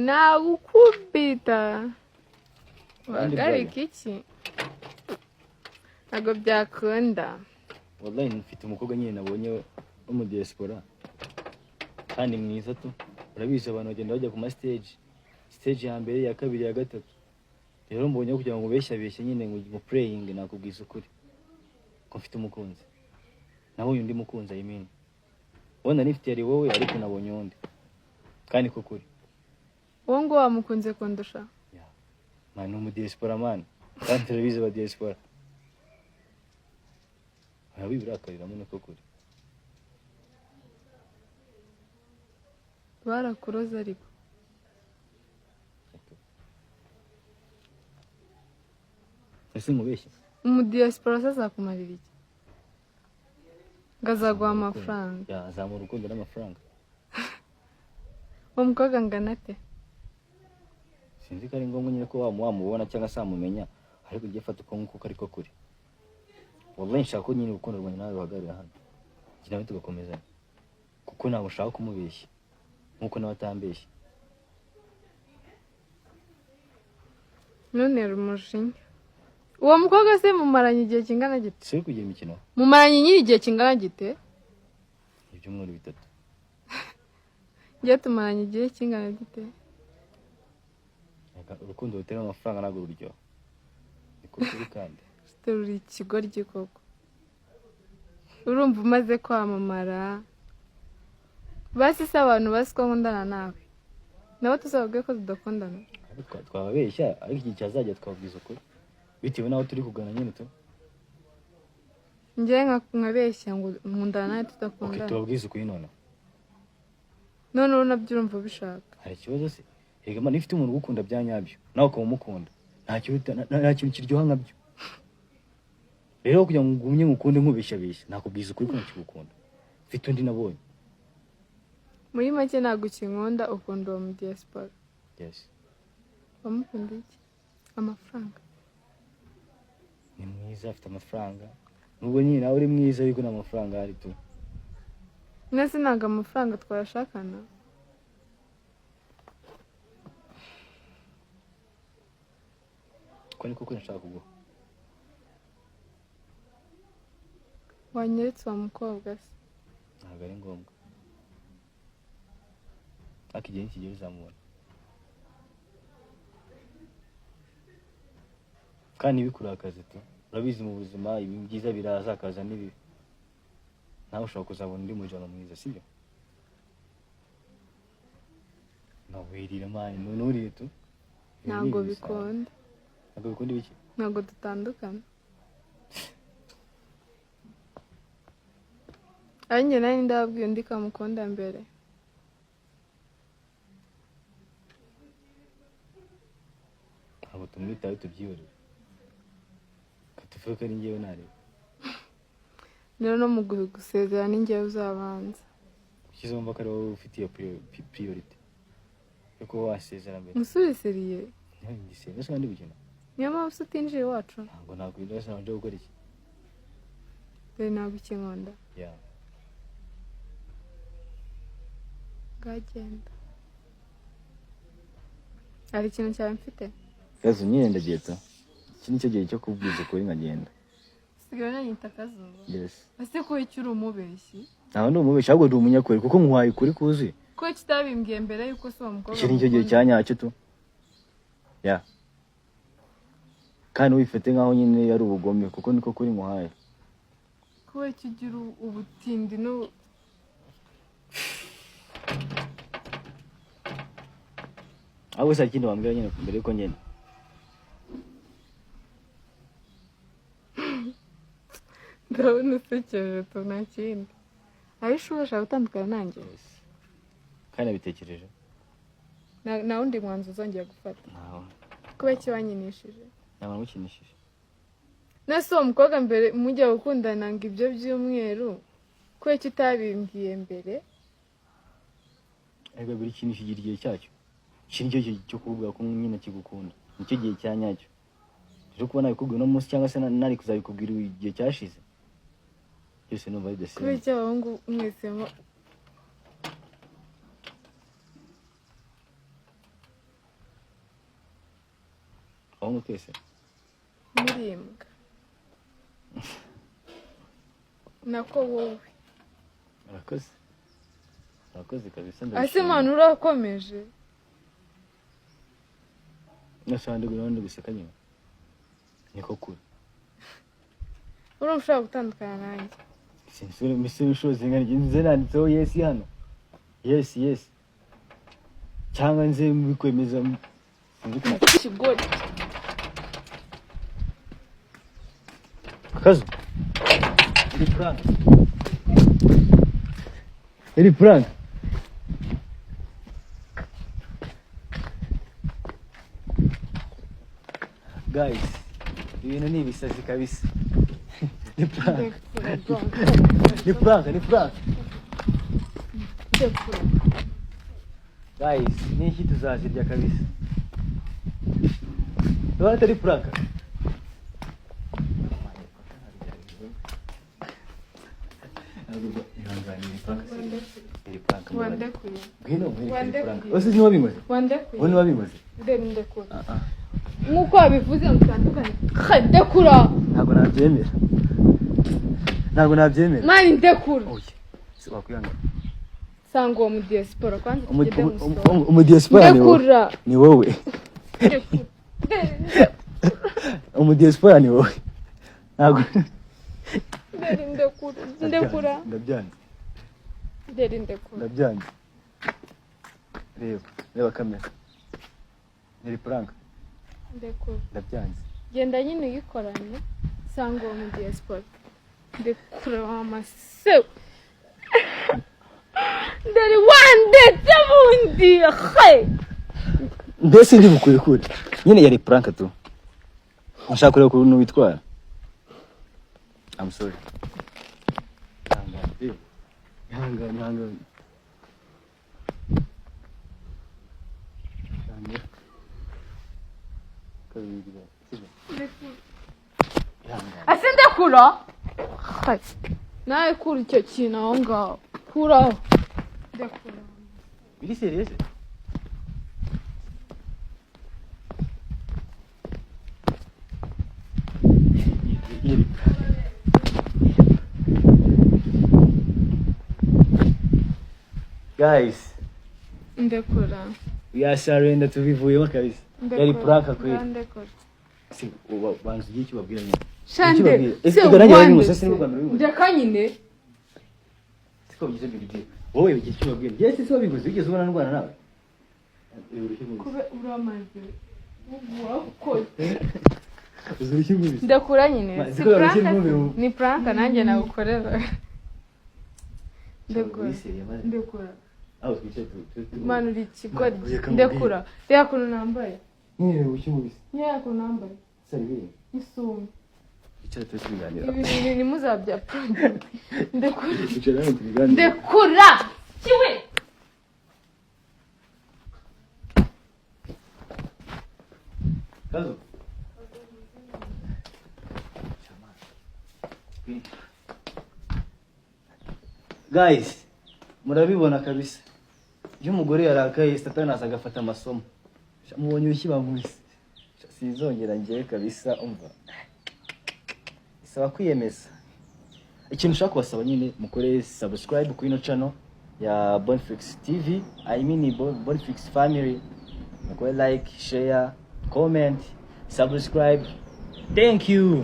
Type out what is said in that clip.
Nagukubita. Abandi Wahagarika iki? Ntabwo byakunda. Wallahi mfite umukobwa nyine nabonye wo mu diaspora kandi mwiza tu. Urabizi abantu bagenda bajya ku ma stage, stage ya mbere, ya kabiri, ya gatatu. Rero mbonye kugira ngo ubeshyabeshye nyine ngo playing, nakubwiza ukuri ko mfite umukunzi. Nabonye undi mukunzi, I mean. Wenda nifite yari wowe, ariko nabonye undi kandi ko kuri. Uwo nguwo wamukunze kundusha? Man, ni umu diaspora man, kandi turabizi aba diaspora urabibirakariramo, niko kuri. Barakuroze ariko. Ese nkubeshye? Umudiyasipora se azakumarira iki? Ngo azaguha amafaranga? Ya, azamura urukundo n'amafaranga. Uwo mukobwa angana ate? Sinzi ko ari ngombwa nyine ko wamubona cyangwa se wamumenya, ariko ujye fata uko nguko ariko kuri. Wallahi nshaka ko nyine urukundo rwanjye nawe ruhagararira hano, njye nawe tugakomezanya, kuko ntabwo ushaka kumubeshya nkuko nawe atambeshya. Ntuntere umujinya. Uwo mukobwa se mumaranye igihe kingana gite? Si uri kugira imikino. Mumaranye nyine igihe kingana gite? Ibyumweru 3. Njye tumaranye igihe kingana gite? Reka, urukundo rutera amafaranga ntabwo ruryoha, niko kuri kandi. Ruri ikigoryi koko. Urumva umaze kwamamara, basi se abantu bazi ko nkundana nawe, nabo tuzababwiye ko tudakundana? Ariko twababeshya, ariko igihe cyazajya twababwiza ukuri bitewe n'aho turi kugana nyine tu. Njye nkabeshya ngo nkundana nawe Okay, tudakundana? tubabwize ukuri noneho. Noneho nabyo urumva ubishaka? Hari ikibazo se? Erega man, iyo ufite umuntu ugukunda bya nyabyo nawe ukaba umukunda, nta kintu kiryoha nkabyo. Rero kugira ngo ngumye ngukunde nkubeshyabeshya, nakubwiza ukuri ko ntakigukunda, mfite undi nabonye. Muri make ntabwo ukinkunda, ukunda uwo mu diaspora? Yes. Wamukunda iki? Amafaranga? Ni mwiza, afite amafaranga, nubwo nyine nawe uri mwiza, ariko nta mafaranga ahari tu. Nese ntabwo amafaranga twayashakana? Ko niko kuri nshaka kuguha. Wanyeretse uwo mukobwa se? Ntabwo ari ngombwa, ariko igihe nikigera uzamubona. Kandi ntibikurakaze tu, urabizi mu buzima ibi byiza biraza hakaza n'ibibi. Nawe ushobora kuzabona undi mujama mwiza, sibyo? Nawirira mani, nturire tu. Ibi ni Ntabwo ibintu bisanzwe. bikunda. Ntabwo bikunda ibiki? Ntabwo dutandukana, ari njye nari ndababwiye undi kamukunda mbere. Ntabwo tumwitaho, tubyihorere, katuvuge ko ari njyewe nareba. Rero no mu gusezera ni njyewe uzabanza. Ukize wumva ko ari wowe ufite iyo priority yo kuba wasezera mbere? Musurisiriye. Ntibigisenge ese kandi gukina. Niyo mpamvu se utinjiye iwacu? Ntabwo nakwinjira se, nabanje gukora iki? Dore ntabwo ukinkunda. Ya. Bwagenda, hari ikintu cyawe mfite? Kazu nyine ndagiye tu, iki nicyo gihe cyo kubwiza ukuri nkagenda. Usigaye unanyita akazuba? Yes. Ese ko icyo uri umubeshyi? Ntabwo ndi umubeshyi, ahubwo ndi umunyakuri kuko nkuhaye ukuri kuzuye. Ko icyo utabimbwiye mbere yuko se uwo mukobwa Iki nicyo gihe mukunda? cya nyacyo tu. Ya, kandi wifate nkaho nyine ari ubugome, kuko niko kuri nkuhaye. Kuba icyo ugira ubutindi n'ubu. Ahubwo se hari ikindi wambwira nyine mbere yuko ngenda? Ndabona usekeje tu, nta kindi. Ahisha ubasha gutandukana nanjye? Yes. Kandi nabitekereje. Nta wundi mwanzuro uzongera gufata? Ntawe. Kuba icyo wankinishije? Ntabwo namukinishije. Nese uwo mukobwa mbere mujya gukundana ngo ibyo by'umweru, kubera icyo utabimbwiye mbere? Ariko buri kintu kigira igihe cyacyo. Iki nicyo gihe cyo kuvuga ko nyine kigukunda, nicyo gihe cya nyacyo. Rero kuba nabikubwiye uno munsi cyangwa se nari kuzabikubwira igihe cyashize, byose numva ari the Kubera same. icyo abahungu mwese Abahungu twese. Muri imbwa, nako wowe. Urakoze, urakoze kabisa. Ase. Ndabishimira. Mwana, urakomeje. Nashaka ndi guseka nyine, niko kure. Urumva ushobora gutandukana nanjye? Sinzi inshuro zingana iki nze nanditseho yes hano, yes, yes, cyangwa nze mbikwemeza, sinzi ukuntu. Ikigoryi. Akazu iri prank, iri prank. Guys, ibintu ni ibisazi kabisa, ni prank. Ndekura. Ni prank, ni prank. Ndekura. Guys, n'iki tuzazirya kabisa. Ndabona atari prank. Ntabwo ihangane, iri prank si iri prank. Wandekuye. Ngwino nkwereke iri Wandekuye. prank. Ese ntiwabinkoze? Wandekuye. Wowe ntiwabinkoze? Nderi, ndekura. Ah, ah. Nk'uko wabivuze mutandukane, ndekura. Ntabwo nabyemera, ntabwo nabyemera. Mani, ndekura. Oya, si wakwihangana? Sanga uwo mu diaspora kwanza, tugende musore. Umudiaspora ni wowe. Ndekura. Ni wowe. Ndekura. Umudiaspora ni wowe, ntabwo. Nderi, ndekura, ndekura. Ndabyanze. Nderi, ndekura. Ndabyanze. Reba, reba kamera, ni prank. Ndekura. Ndabyanze. Genda nyine uyikorane, sanga uwo mu diaspora. Ndekura wa mase. Nderi, wandetse bundi he. Mbese ndi bukurekure nyine, yari prank tu, nshaka kureba ukuntu witwara. I'm sorry. Ihangane, eh. Ihangane, ihangane. Ihangane. Kabiri, sibyo? Ihangane. Ase, ndekura nawe, kura icyo kintu aho ngaho, kuraho, ndekura. Biri serious? Yeri. Guys, Ndekura. we are surrender, tubivuyemo kabisa. Yari prank kweli. Ndekura. Si uba banza ugiye icyo ubabwira nyine. Shande. Icyo ubabwira. Ese Se ubwo nanjye wandetse. wabinkoze, se nibwo bwa mbere ubinkoze? Ndeka nyine. Siko bigize big deal. Wowe ugiye icyo ubabwira. Yes, si wabinkoze, wigeze ubona ndwana nawe? Urushyi nkubise. Kube uramaze wakoze. Uzi urushyi nkubise. Ndekura nyine. Ma, Si ziko urushyi prank. nkubise. Ni prank nanjye nagukorera. Ndekura. Uri serious, maze. Ndekura. Aho twicaye Mwana, uri ikigoryi. Oya, kamubwire. Ndekura, reba ukuntu nambaye. Nyine urushyi nkubise. Nyine ukuntu nambaye. Sari biri. Isume. Icara tube tubiganira. Ibi bintu ntimuzabya prank. Ndekura. Icara hano tubiganire. Ndekura kiwe. Kazo. Guys, murabibona kabisa. Iyo umugore yarakaye, Satani aza agafata amasomo. Sha, mubonye urushyi bankubise. Sha, sinzongera ngewe kabisa, umva. Isaba kwiyemeza. Ikintu ushaka kubasaba nyine, mukore subscribe kuri ino channel ya Bonflix TV, I mean Bonflix Family. Mukore like, share, comment, subscribe. Thank you.